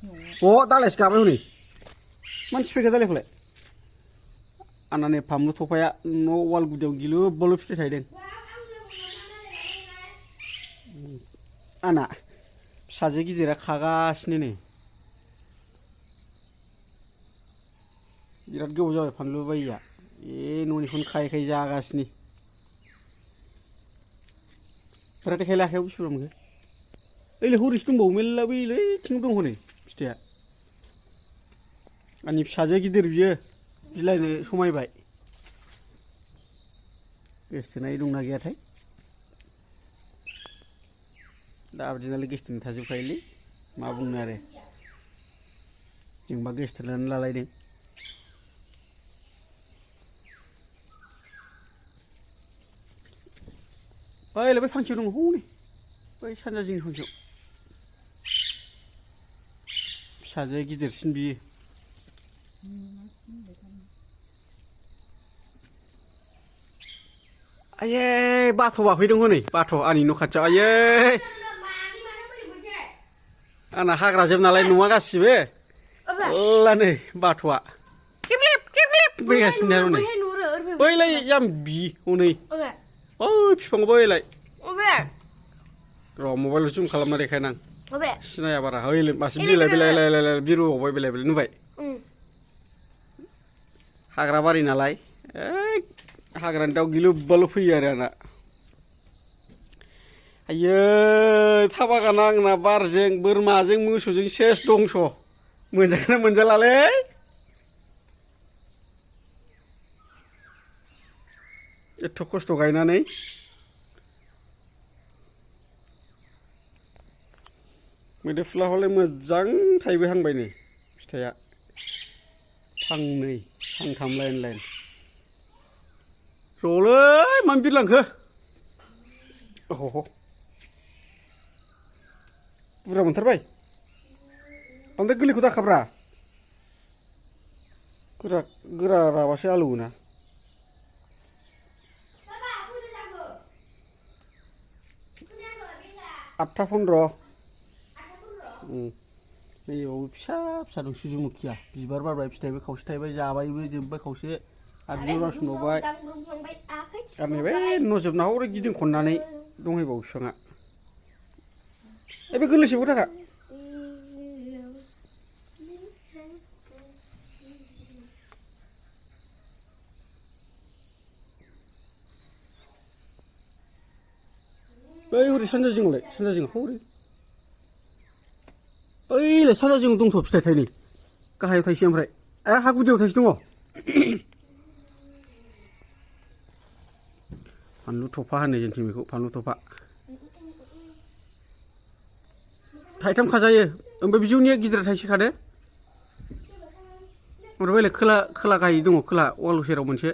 अ दालायसो गाबाय हनै मानसि फैखो दालायखौलाय आंना नै फामलु थफाया न' वाल गुदियाव गिलुब बालु फिथाइ थायदों आंना फिसाजो गिदिरा खागासिनो नै बिराद गोबाव जाबाय फानलु बायिया न'निखौनो खायै खायै जागासिनो रायथायखायला आखायाव बेसेबां मोनखो ओइलाय हरैसो दंबावो मेरला बैथिं दं हनै फिथाइया आंनि फिसाजो गिदिर बियो बिलाइनो समायबाय गोसथोनाय दंना गैयाथाय दा बिदिनालाय गोसथोना थाजोबखायोलै मा बुंनो आरो जोंबा गोसथोनानै लालायदों ओइलाय बै फांसेयाव दङ हनै बै सानजा जिंनि फांसेयाव फिसाजो गिदिरसिन बियो आयै बाथ' बाफैदों हनै बाथ' आंनि न' खाथियाव आयै आंना हाग्राजोब नालाय न'आ गासिबो मेरला नै बाथ'आ फैगासिनो हनै बैलाय जाम्बि हनै ओइ बिफाङाव बैलाय र' मबाइलाव जुम खालामना देखायनां सिनाया बारा ओइलाय मासे बिलाइ बिलाइ बिरबोबावबाय बिलाइ नुबाय हाग्रा बारि नालाय ओइ हाग्रानि दाउ गिलुब बालु फैयो आरो आंना आयै था बागाना आंना बारजों बोरमाजों मोसौजों सेस दंस' मोनजागोना मोनजालालै एथ' खस्थ' गायनानै मैदेरफुला हले मोजां थाइबोहांबाय नै फिथाइया फांनै फांथाम लाइन लाइन र'लै मानो बिरलांखो अह बुरजा मोनथारबाय बांद्राय गोरलैखौ दाखाब्रा गोरा राबासो आलौवोना 8:15 नैबावबो फिसा फिसा दं सुजुमुखिया बिबार बारबाय फिथाइबो खावसे थायबाय जाबायबो जोब्बाय खावसे आरो बिबार बारफिनबावबाय आरो नैबे न' जोबना हरै गिदिं खननानै दंहैबावो बिफाङा बे गोरलैसोबो थाखा बै हरै सानजा जिङावलाय सानजा जिङाव हरै ओइलाय सानजा जिङाव दंथ' फिथाइ थाइनै गाहायाव थाइसे ओमफ्राय हा गुदियाव थाइसे दङ फानलु थफा होनो जोंथिं बेखौ फानलु थफा थाइथाम खाजायो ओमफ्राय बिजौनिया गिदिरा थाइसे खादो ओमफ्राय बेलेग खोला गाहाय दङ खोला वाल सेराव मोनसे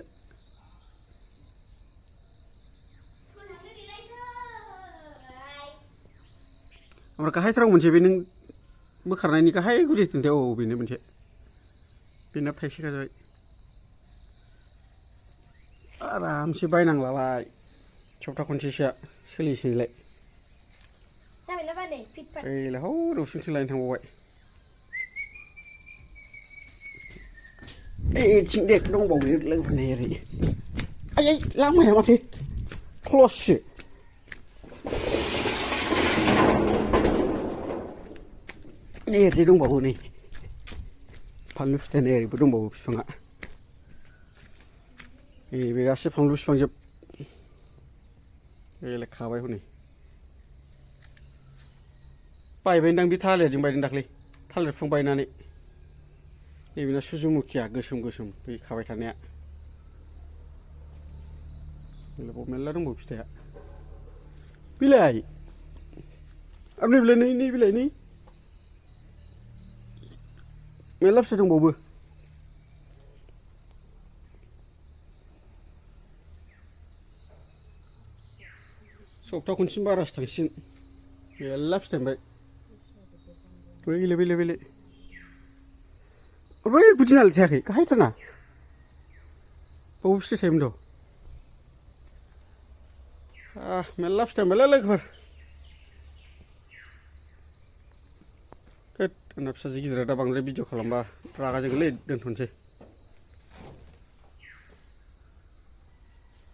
ओमफ्राय गाहायथाराव मोनसे बे नों बोखारनायनि गाहाय गुदि थिंथाय औ बेनो मोनसे बेनाबो थाइसे खाजाबाय आरामसे बायनांलालाय सप्ता खनसेसोआ सोलिसैलाय ओइलाय हौ रौसुंथिं लायनो थांबावबाय एथिं देख दंबावो लोगोफोरना ओरै आयै लामाया माथो क्लससो ओरै दंबावो नै फानलु फिथाइ नै ओरैबो दंबावो बिफाङा बे गासैबो फानलु बिफांजोब ओइलाय खाबाय हनै बायबायदां बे थालिरजों बायदों दाख्लै थालिर बिफां बायनानै नैबेना सुजुमुखिया गोसोम गोसोम बै खाबाय थानाया मेरला दंबावो फिथाइया बिलाइ आरो नै बिलाइ नै मेरला फिथाइ दंबावो सप्ता खनसेनि बारासो थांसिगोन मेरला फिथाइ मोनबाय बैलाय बै गुदिनालाय थायाखै गाहायथारना बावबो फिथाइ थायोमोनथ' मेरला फिथाइ मोनबायलै लोगोफोर होद आंना फिसाजो गिदिरा दा बांद्राय भिडिअ खालामबा रागा जोंगोनलै दोनथ'नोसै